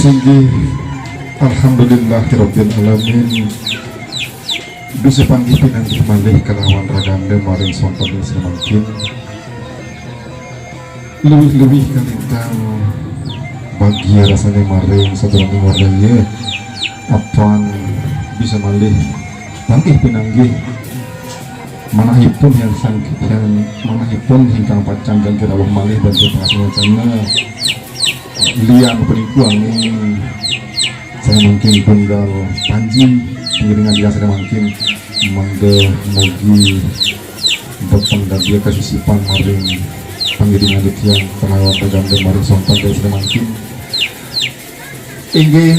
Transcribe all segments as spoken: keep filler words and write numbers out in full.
Singgih, alhamdulillahirabbil alamin. Bisa panggih pinanggih malih kalawan ragane maring sonten ing samangkin. Luwih-luwih kalintang bagia rasane maring sadurunge waraya. Apan bisa malih panggih pinanggih manahipun yang sang yang manahipun ingkang pacang jangkir rawuh malih dan pangasiwacana. Lian peniku angin saya mungkin tunggal panji pengiringan dia saya mungkin mangga mugi beteng dadi kasisipan maring pengiringan tiang kelawan dan maring sonten dari saya mungkin. Inggih,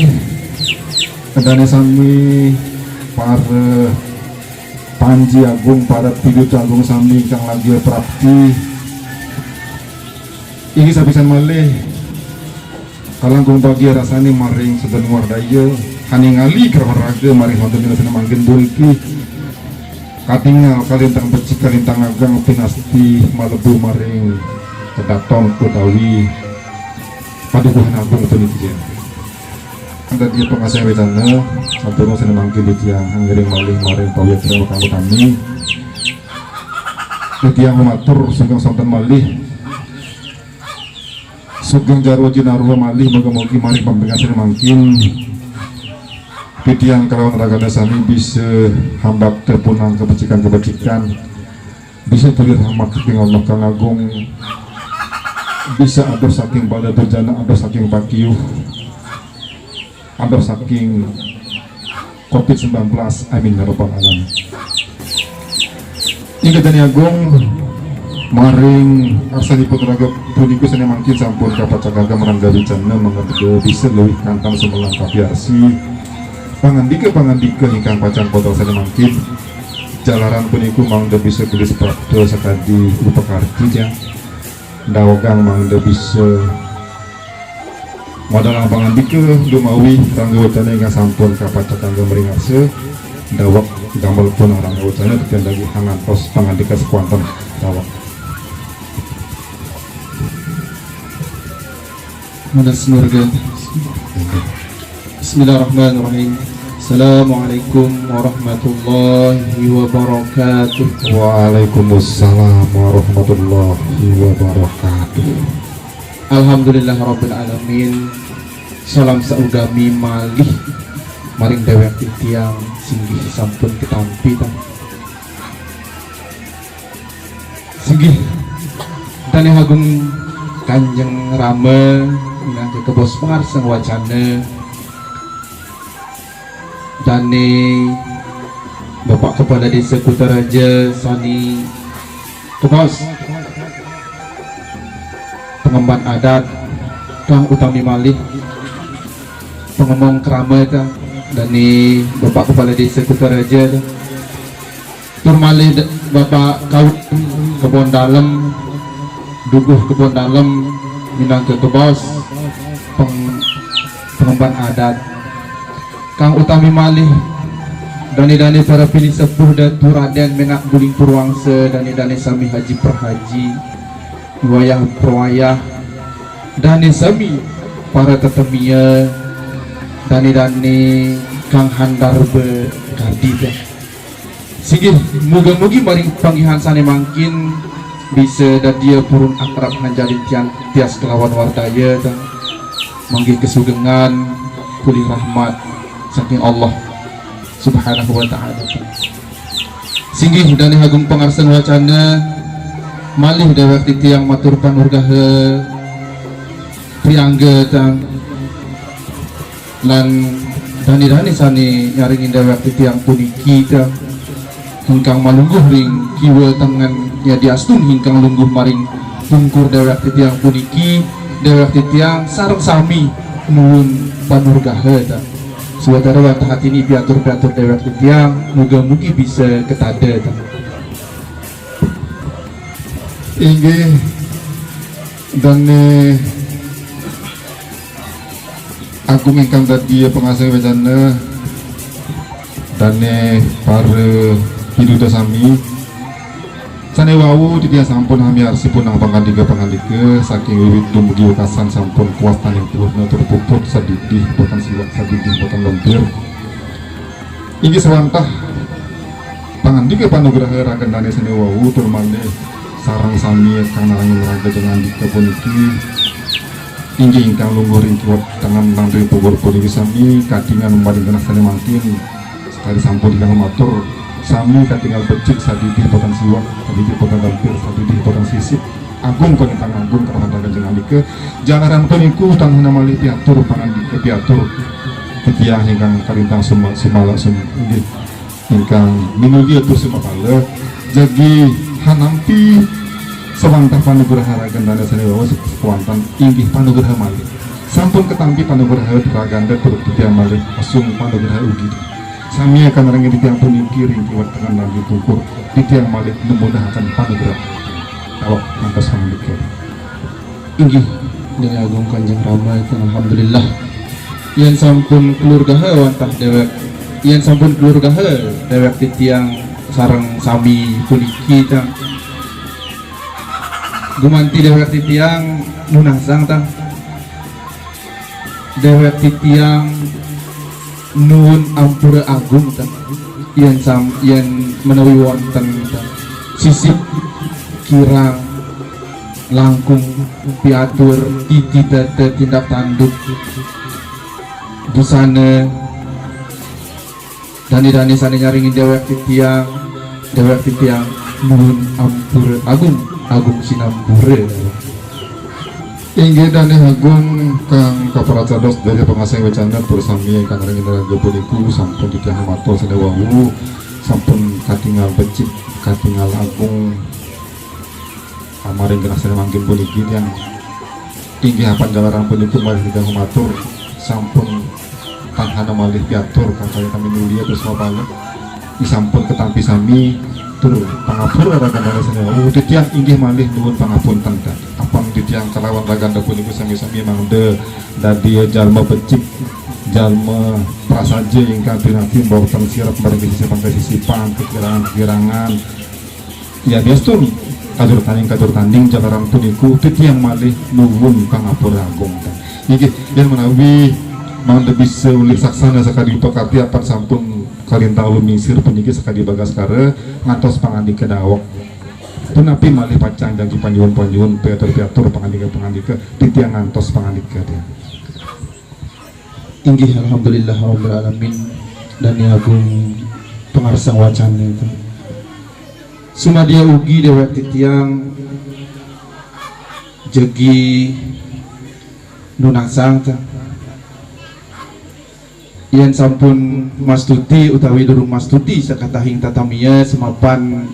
kendane sami para panji agung, para piduta agung sami ingkang lagi prapti. Inggih sapisan malih kalangkung bagia rasane maring sedaya wardaya, kaningali kerawan raga maring wonten ing sena manggen puniki. Katingal kalintang becik kalintang agang pinasti malebu maring kedaton utawi padukuhan agung puniki. Dadi pengasih wecana sampun sena mangkin di tiang ngiring malih maring pawitra kang utami. Di tiang matur sugeng sonten malih. Sugeng jarwa jinaruha malih moga-mogi maring pamringasan mangkin. Di tiang kalawan ragana sami bisa hambak tepunang kebecikan-kebecikan. Bisa tulir rahmat saking Allah Kang Agung. Bisa adoh saking bala durjana, adoh saking pakiuh, adoh saking covid sembilan belas. Amin ya rabbal alamin. Inggih Dani Agung, maring arsanipun raga punika sane mangkin sampun kapacang gaga marangga wicana mangga bisa luwih kantang sumelang kapiarsi pangandika-pangandika ingkang pacang kodol sane mangkin. Jalaran puniku mangda bisa gelis prapta sakadi upakarti tiang. Ndawegang mangda bisa modalang pangandika dumawi rangga wacana ingkang sampun kapacang kangge mringarsa. Daweg damel punang rangga wacana titiang dagi hangantos pangandika sekuanten. Daweg. Nunas nurga. Bismillahirrahmanirrahim. Assalamualaikum warahmatullahi wabarakatuh. Waalaikumsalam warahmatullahi wabarakatuh. Alhamdulillahirabbil alamin. Salam saudami malih maring dewek titiang singgih sampun ketampi tah. Singgih Dane Agung Kanjeng Rama minangka kebos pangarseng wacana. Dane Bapak Kepala Desa Kutaraja sani kebos pengemban adat kang utami malih pengemong krama ta dane Bapak Kepala Desa Kutaraja ta. Tur malih de- Bapak Kaut Kebon Dalem, Duguh Kebon Dalem minangka kebos peng, pengemban adat. Kang utami malih dane-dane para pini sepuh Datu Raden Menak Guling Purwangsa, dane-dane sami haji perhaji, wayah perwayah, dane sami para tetemia, dane-dane kang handar be kadi. Singgih, muga-mugi maring panggihan sane mangkin bisa dadia purun akrab nganjalin tian tias kelawan wardaya ta. Manggih kesugengan, kulih rahmat saking Allah Subhanahu wa taala. Singgih Dane Agung pangarseng wacana malih dewek titiang matur panurgaha priangga ta. Lan dane-dane sane nyaringin dewek titiang puniki ta ingkang malungguh ring kiwa tengen yadiastun ingkang lungguh maring pungkur dewek titiang puniki, dewek titiang sareng sami nuwun panurgaha ta. Swatara wantah atini piatur-piatur dewek titiang muga-mugi bisa ketada ta. Inggih dane Agung ingkang dadi pangasih wecana dane para piduta sami. Sane wau titiang sampun hamiarsi punang pangandika-pangandika saking wiwit dumugi wekasan sampun kuastaning puhna tur puput sadidih boten siwak sadidih boten lempir. Inggih sawantah pangandika panugraha ragan dane sane wau tur malih sareng sami kang narangin raga jeng andika puniki inggih ingkang lungguh ring kiwa tengen nang ring pungkur puniki sami katingal maring genah sane mangkin. Sakadi sampun titiang matur, sami katingal becik sadidih boten siwak, sadidih boten lempir, sadidih boten sisip. Agung kalintang agung kawahan raga jeng andika. Jalaran puniku tan hana malih piatur pangandika piatur titiang ingkang kalintang suma-, sumala sum-, inggih ingkang minuli atur sumapala jagi hanampi sawantah panugraha ragan dane sane wau sakewanten inggih panugraha malih. Sampun katampi panugraha raganda tur titiang malih asung panugraha ugi. Sami kang narengin titiang puniki ring kiwa tengen lan ring pungkur, titiang malih nemudahaken panugraha. Awak ngantos pangandika. Inggih, Dane Agung Kanjeng Rama itu alhamdulillah. Yen sampun kelurgaha wantah dewek, yen sampun kelurgaha dewek titiang sareng sami puniki tang. Gumanti dewek titiang nunasang tang. Dewek titiang nuwun ampura agung tang. Yen sam-, yen menawi wonten tang sisip kirang langkung piatur titi tete tindak tanduk busana dane-dane sane nyaringin dewek titiang, dewek titiang nuwun ampura agung, agung sinampura. Inggih dane agung kang kaparacados dari pangasing wecana tur sami kang ring raga puniku sampun titiang matur sane wau sampun katingal becik, katingal agung. Kamaring genah sane mangkin puniki tiang inggih apan jalaran puniku malih titiang matur sampun tan hana malih piatur kang kaya kami nulia terus mapala. Sampun katampi sami tur pangapura ragan dane sane wau titiang inggih malih nuwun pangapunten. Apan titiang kalawan raganda puniku sami-sami mangda dadi jalma becik, jalma prasaja ingkang pinanti mboten sirep maring sisipan-sisipan, kekirangan-kekirangan. Ya, biastun kajur tanding, kajur tanding jalaran puniku titiang malih nuwun pangapura agung. Inggih, yen menawi mangda bisa ulih saksana sakadi upakarti apan sampun kalintang lumingsir puniki sakadi bagaskara ngantos pangandika dawek. Punapi malih pacang jagi panyuwun-panyuwun, piatur-piatur, pangandika-pangandika, titiang ngantos pangandika tiang. Inggih, alhamdulillah rabbil alamin. Dane agung pangarsang wacana itu. Sumadia ugi dewek titiang jagi nunasang ta. Yen sampun mastuti utawi durung mastuti sakatahing tatamia semapan,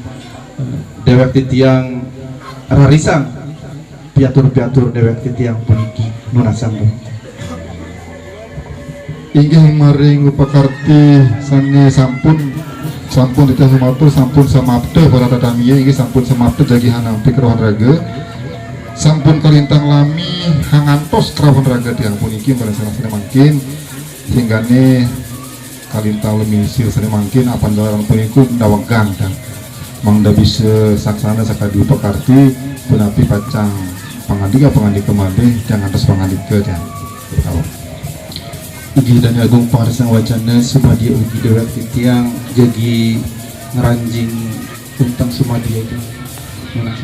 eh, dewek titiang rarisang piatur-piatur dewek titiang puniki nunasang. Inggih maring upakarti sane sampun, sampun titiang matur, sampun samapta para tatamia, inggih sampun samapta jagi hanampi kerauhan raga. Sampun kalintang lami hangantos kerauhan raga tiang puniki, mangda salah sane mangkin, singgane kalintang lumingsir sane mangkin, apan jalaran puniku dawegang, kan. Mangda bisa saksana sakadi upakarti, punapi pacang pangandika-pangandika malih, tiang ngantos pangandika, tiang. Inggih dane agung pangarsang wacana, sumadia ugi dewek titiang jagi ngranjing unteng sumadia itu. Nunas.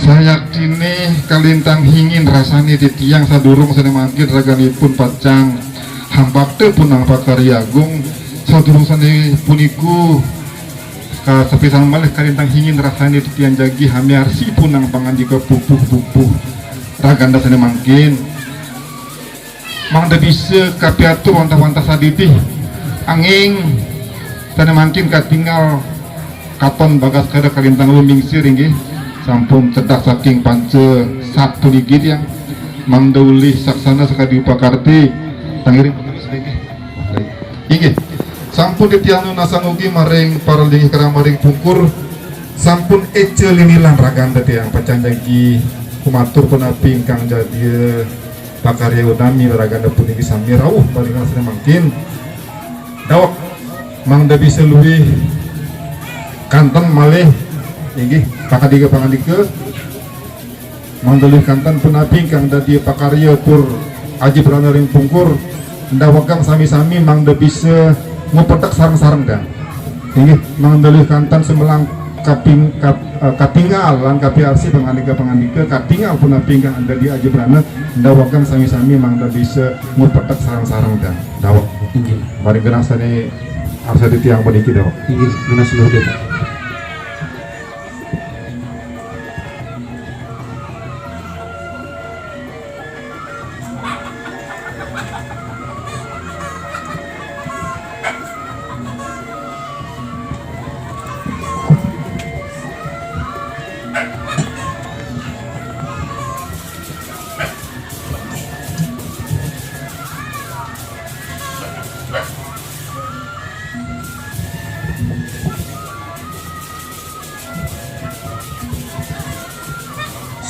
Sayaktine kalintang hingin rasane titiang sadurung sane mangkin raganipun pacang hampakta punang pakarya agung, sadurung sane puniku kasepisan malih kalintang hingin rasane titiang jagi hamiarsi punang pangandika pupuh-pupuh raganda sane mangkin. Mangda bisa kapiatur wantah-wantah sadidih, anging sane mangkin katingal katon bagaskara kalintang lumingsir inggih sampun cedhak saking panca sat puniki tiang mangda ulih saksana sakadi upakarti tangiring inggih sampun titiang nunasang ugi maring para linggih krama ring pungkur sampun eca linilan raganda tiang pacang jagi kumatur punapi ingkang jadia pakarya utami ragane puniki sami rauh paringasan mangkin. Daweg mangda bisa luwih kanten malih inggih pakandika-pangandika. Mangda luwih kanten punapi ingkang dadi pakarya tur aji brana ring pungkur, ndawegang sami-sami mangda bisa ngupedek sareng-sareng dang. Inggih, mangda luwih kanten sumelang kaping-, kap-, eh, katingal lan kapiarsi pangandika-pangandika, katingal punapi ingkang dadi aji brana, ndawegang sami-sami mangda bisa ngupedek sareng-sareng dang. Daweg. Inggih. Maring genah sane arsa titiang puniki daweg. Inggih, genah seluruh dewek.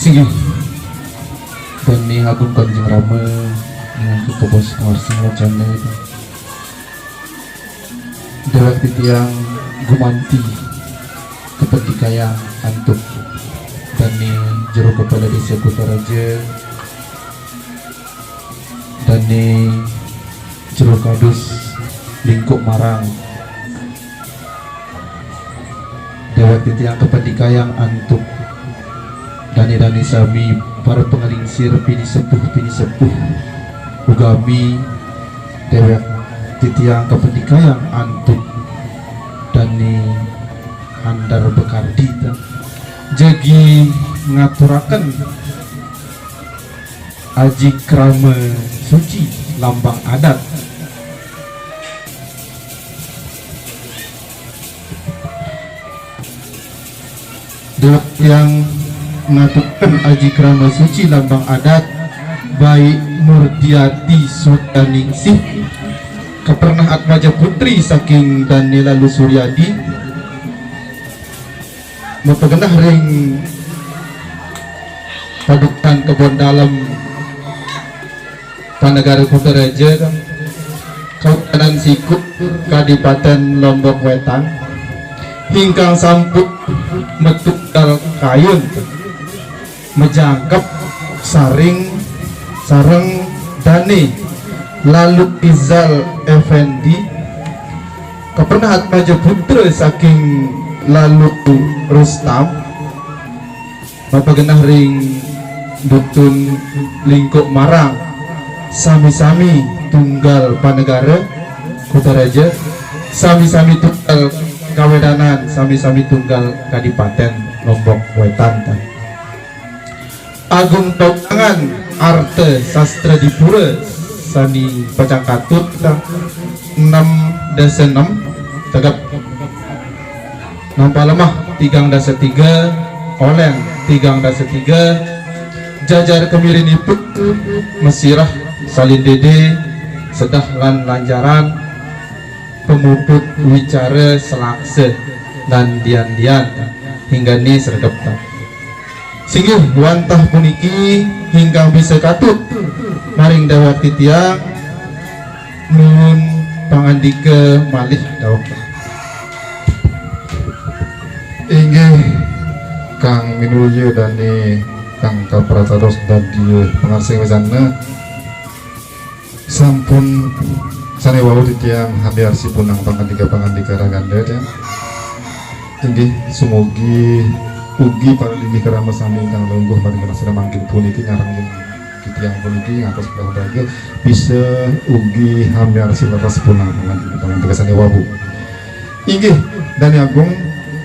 Singgih. Dane Agung Kanjeng Rama, ingkang kebos ngarsing wacana. Dewek titiang gumanti kapandikayang antuk dane Jero Kepala Desa Kutaraja, dane Jero Kadus Lingkuk Marang. Dewek titiang kapandikayang antuk dane-dane sami, para pangalingsir, pinisepuh-pinisepuh. Ugami dewek titiang kapandikayang antuk dane Handar Bekardi, ta. Jagi ngaturaken aji krama suci lambang adat. Dewek titiang ngatuken aji krama suci lambang adat, Baik Murdiati Suryaningsih, kapernah Atmaja Putri saking Dane Lalu Suryadi, mapagenah ring Padukuhan Kebon Dalem, Panegara Kutaraja, Kabupaten Siku, Kadipaten Lombok Wetan, ingkang sampun matunggal kayun majangkep saring sareng dane Lalu Izal Effendi, kapernah Atmaja Putra saking Lalu Rustam, mapagenah ring Dusun Lingkuk Marang, sami-sami tunggal panegara Kutaraja, sami-sami tunggal kawedanan, sami-sami tunggal Kadipaten Lombok Wetan, ta. Agung Pautangan Arta Sastra Dipura sani pacang katut, ta, enam dasa enam, tegep. Nampa Lemah tigang dasa tiga, Oleng tigang dasa tiga, jajar kamirinipun Mesirah, Salin Dede, Sedah lan Lanjaran, Pemuput Wicara, Selaksa lan Dian-Dian, hinggane sregep. Singgih wantah puniki ingkang bisa katut maring dawek titiang, nuwun pangandika malih dawek. Inggih, kang minulya dane kang kapratados dadi pangarsing wisana. Sampun sane wau titiang hamiarsi punang pangandika-pangandika ragane, titiang. Inggih, sumugi ugi para linggih krama sami ingkang lungguh maring genah sira mangkin puniki nyarengin titiang puniki ngantos kalih raga bisa ugi hamiarsi leres punang pangandika-pangandika sane wau. Inggih, Dane Agung,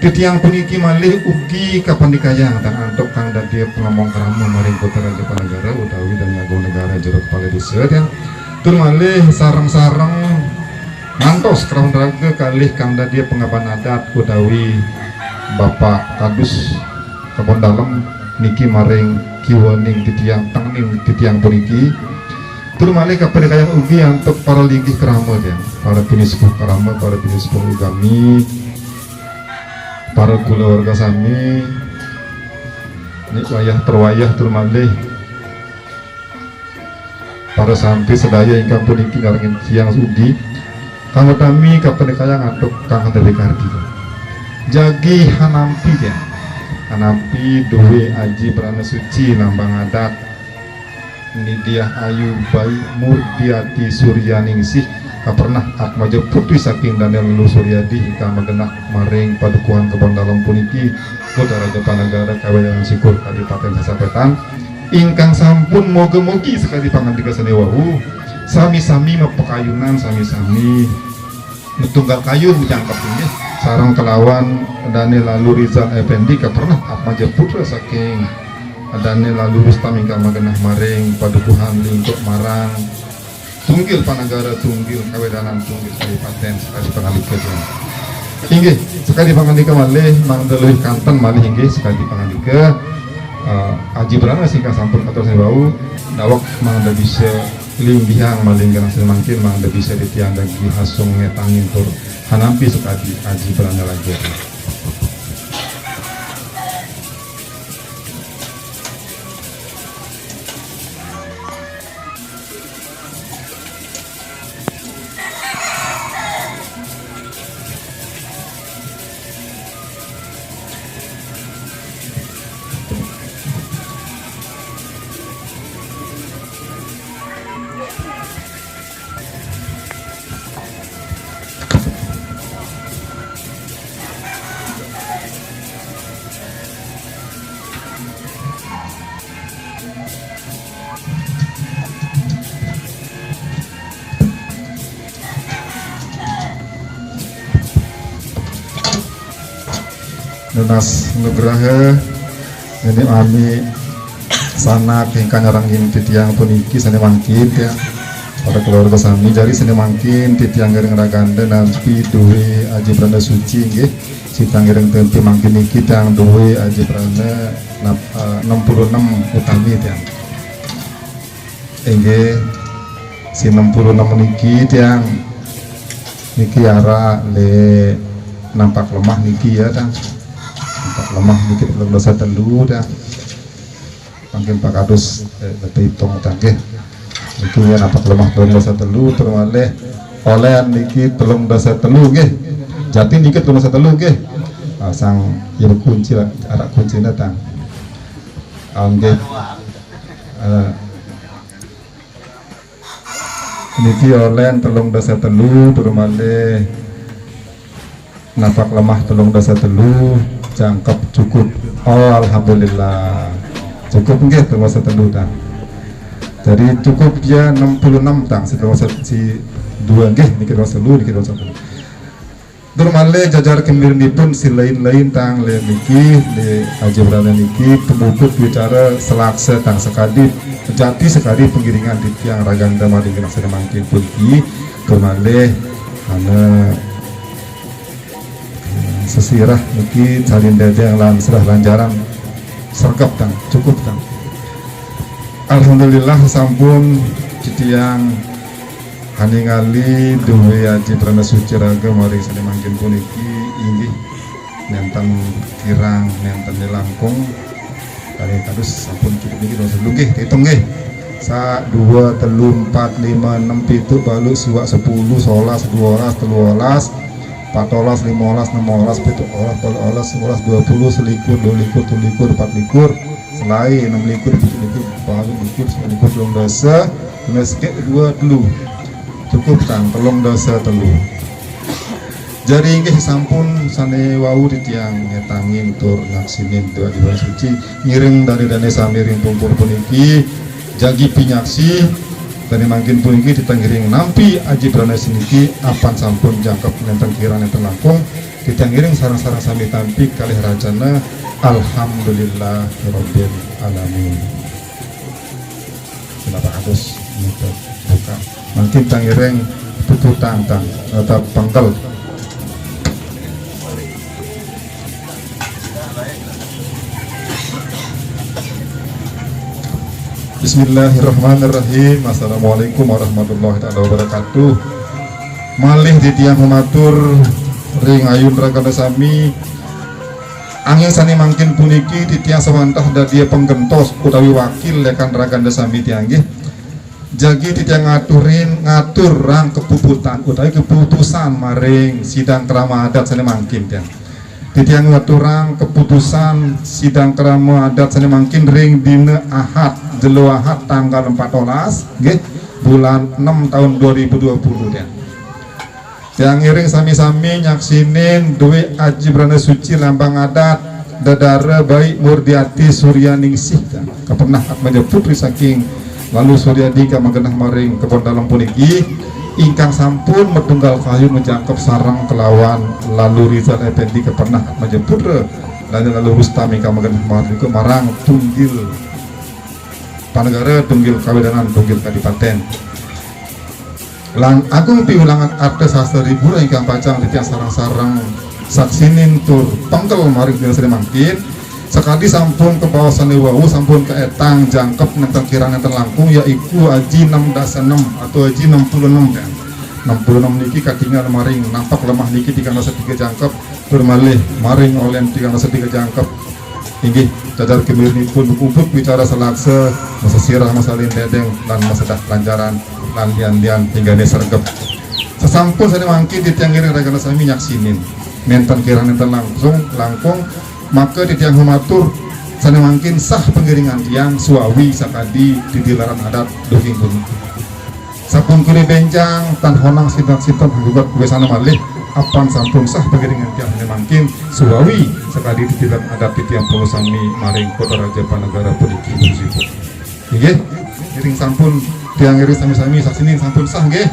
titiang puniki malih ugi kapandikayang tan antuk kang dadi pangemong krama maring Putra Raja Panegara utawi Dane Agung Negara Jero Kepala Desa, tiang. Tur malih sareng-sareng ngantos kraun raga kalih kang dadi pangemban adat utawi Bapak Kadus Kebon Dalem niki maring kiwaning titiang, tengening titiang puniki. Tur malih kapandikayang ugi antuk para linggih krama, ya, para pinisepuh krama, para pinisepuh ugami, para kulawarga sami, nik wayah perwayah tur malih Para santri sadaya ingkang puniki nyarengin tiyang ugi, kanggo tami kapanikayang antuk kang Dewi Kardi. Jagi hanampi ya. Hanampi duwe Aji Prana Suci lambang adat. Nidiah Ayu Bayi Murdiati Suryaningsih kapernah atmaja putri saking Daniel Lelu Suryadi ingkang magenah maring padukuhan Kebon Dalem puniki, Kota Raja Panagara, Kawedanan Sikur, Kadipaten Sasapetan, ingkang sampun moga-mogi sakadi pangandika sane wau, sami-sami mapakayunan, sami-sami metunggal kayun jangkep inggih, sareng kelawan Dane Lalu Rizal Effendi kapernah atmaja putra saking Dane Lalu Rustam ingkang magenah maring padukuhan Lingkuk Marang, tunggil panagara, tunggil kawedanan, tunggil kadipaten, sakadi pangandika. Inggih, sakadi pangandika malih, mangda luwih kanten malih inggih, sakadi pangandika, eh, Aji Prana singkang sampun katur sane wau, daweg mangda bisa linggihang malih genah sane mangkin, mangda bisa titiang dagi hasung ngetangin tur hanampi sakadi Aji Prana lagi. Nunas nugraha, nini ami sanak ingkang nyarengin titiang puniki sane mangkin, ya. Para keluarga sami, jari sane mangkin titiang ngiring raganda nampi duwe Aji Prana Suci, nggih. Sitang ngiring tempi mangkin niki titiang duwe Aji Prana nap-, eh, enam puluh enam utami, tiang. Inggih, si enam puluh enam niki, tiang, niki arah le nampak lemah niki ya, tiang. Nampak lemah niki telung dasa telu, tiang. Mangkin Pak Kadus, eh, lebih hitung, tiang, nggih. Niki ya nampak lemah telung dasa telu, terus malih oleh niki telung dasa telu, nggih. Jati niki telung dasa telu, nggih. Pasang ya kunci lah, arah kuncinya, tiang. Ah, nggih. Eh, niki olen telung dasa telu, tur malih napak lemah telung dasa telu, jangkep cukup. Oh, alhamdulillah. Cukup nggih telung dasa telu, tiang. Jadi cukup ya enam puluh enam, tiang, si telung dasa, si dua nggih, niki telung dasa telu, niki telung dasa telu. Tur malih jajar kemirinipun si lain-lain, tiang, le niki, le Aji Prana niki pemuput wicara selaksa, tiang, sakadi jati sakadi pengiringan titiang raganda maring genah sane mangkin puniki. Tur malih ana sesirah niki salin dedeng lan sirah lanjaran sregep, tiang, cukup, tiang. Alhamdulillah sampun titiang Aningali duwe Aji Prana Suci raga maring sane mangkin puniki, inggih nenten kirang, nenten langkung. Kali kados sampun cukup niki, terus dulu nggih, hitung nggih. Sa, dua, telu, empat, lima, enam, pitu, balu, siwak, sepuluh, solas, dua belas, telu belas, empat belas, lima belas, enam belas, pitu belas, delapan belas, sembilan belas, dua puluh, selikur, dua likur, telu likur, empat likur, selae, enam likur, pitu likur, empat likur, sembilan likur, telung dasa, telung dasa, dua, telu. Cukup, tiang, telung dasa telu. Jari inggih sampun sane wau titiang ngetangin tur ngaksinin doa di bulan suci, ngiring dane-dane sami ring pungkur puniki, jagi pinyaksi, dane mangkin puniki titiang ngiring nampi Aji Prana Suci niki apan sampun jangkep nenten kirang nenten langkung, titiang ngiring sareng-sareng sami tampi kalih racana, Alhamdulillahirabbil alamin. Kenapa harus muter buka? Mangkin titiang ngiring puputang, tiang, atau pengkel. Bismillahirrahmanirrahim. Assalamualaikum warahmatullahi taala wabarakatuh. Malih titiang matur ring ayun raganda sami. Anging sane mangkin puniki titiang sawantah dadia penggentos utawi wakil lekan raganda sami tiang nggih. Jagi titiang ngaturin, ngaturang kepuputan utawi keputusan maring sidang krama adat sane mangkin, tiang. Titiang ngaturang keputusan sidang krama adat sane mangkin ring dina Ahad, jelo Ahad tanggal empat belas, nggih, bulan enam tahun dua ribu dua puluh, tiang. Tiang ngiring sami-sami nyaksinin duwe Aji Brana Suci lambang adat Dedara Baik Murdiati Suryaningsih, kapenah Atmaja Putri saking Lalu Suryadi kang magenah maring Kebon Dalem puniki, ingkang sampun matunggal kayu majangkep sareng kelawan Lalu Rizal Effendi kapenah Atmaja Putra Dane Lalu Rustam ingkang magenah maring tunggil panegara, tunggil kawedanan, tunggil kadipaten. Lan agung piwulangan arta sastra hiburan ingkang pacang titiang sareng-sareng saksinin tur pengkel maring dina sane mangkin, sakadi sampun kabaosane wau, sampun kaetang jangkep nenten kirang nenten langkung, yaiku aji enam dasa enam atau aji enam puluh enam, ya. Enam puluh enam niki katingal maring nampak lemah niki tigang dasa tiga jangkep, tur malih maring olen tigang dasa tiga jangkep. Inggih, cacar gemirinipun puput wicara salaksa, masesirah masalin dedeng, lan masedah lancaran, lan lian-lian hinggane sregep. Sasampun sane mangkin titiang ngiring ragane sami nyaksinin. Nenten kirang nenten langsung, langkung, maka titiang matur sane mangkin sah pangiringan tiang suawi sakadi didilaran adat duking puniki. Sampun kuli benjang, tan honang sinten-sinten hagibat kuwesana malih, apan sampun sah pangiringan tiang sane mangkin, suawi sakadi titiban adat titiang pangusami maring Kota Raja Panegara puniki, Gusipun. Inggih, ngiring sampun, tiang ngiring sami-sami saksinin sampun sah, nggih.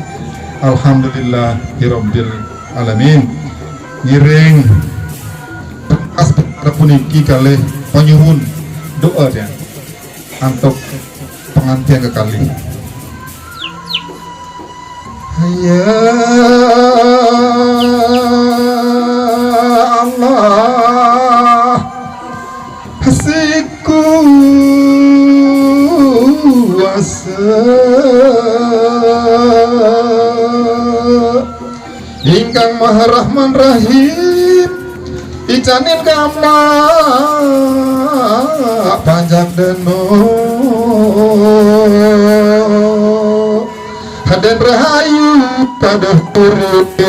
Alhamdulillahirabbil alamin. Ngiring pungkas perkara puniki kalih panyuwun doa, tiang. Antuk pengantin kekalih. Ya Allah, sikuasa. Ingkang Maha Rahman Rahim, icanin gamak panjak deno. Haden rahayu pada urip.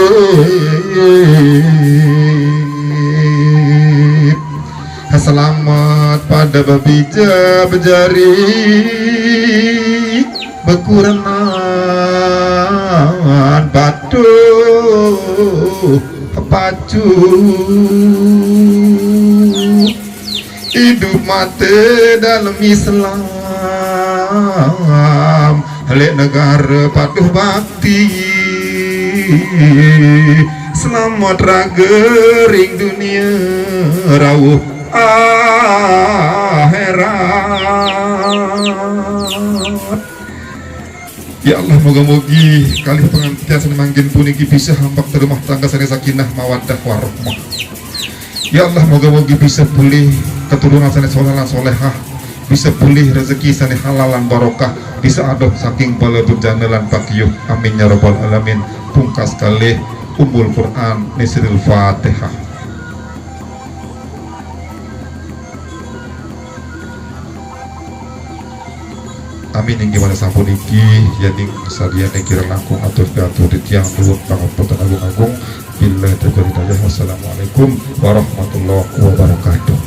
Selamat pada babija bejari, bekurenan patuh pacu. Idup mate dalam Islam, lek negara patuh bakti. Selamat raga ring dunia, rauh akhirat. Ya Allah, moga-mogi kalih pangantin sane mangkin puniki bisa hampek rumah tangga sane sakinah mawaddah warahmah. Ya Allah, moga-mogi bisa polih keturunan sane soleh lan solehah, bisa polih rezeki sane halal lan barokah, bisa adoh saking bala bejana lan pakiuh. Amin ya rabbal alamin. Pungkas kalih Ummul Quran Nisril Fatihah. Amin. Inggih, wantah sampun niki, yening sadayane kirang langkung atur piatur titiang nuwun pangapunten agung-agung. Billahi taufiq wal hidayah. Wassalamualaikum warahmatullahi wabarakatuh.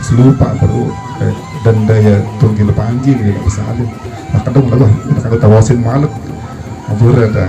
Selupa baru, eh, dan daya tunggil panggil ya bisa alih. Nah, kadang lah, kita tawasin malet. Ampura dah.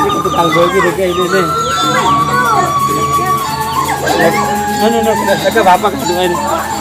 Ini tukang bogi deh, ini nih. Anu, anu, anu, bapak, anu.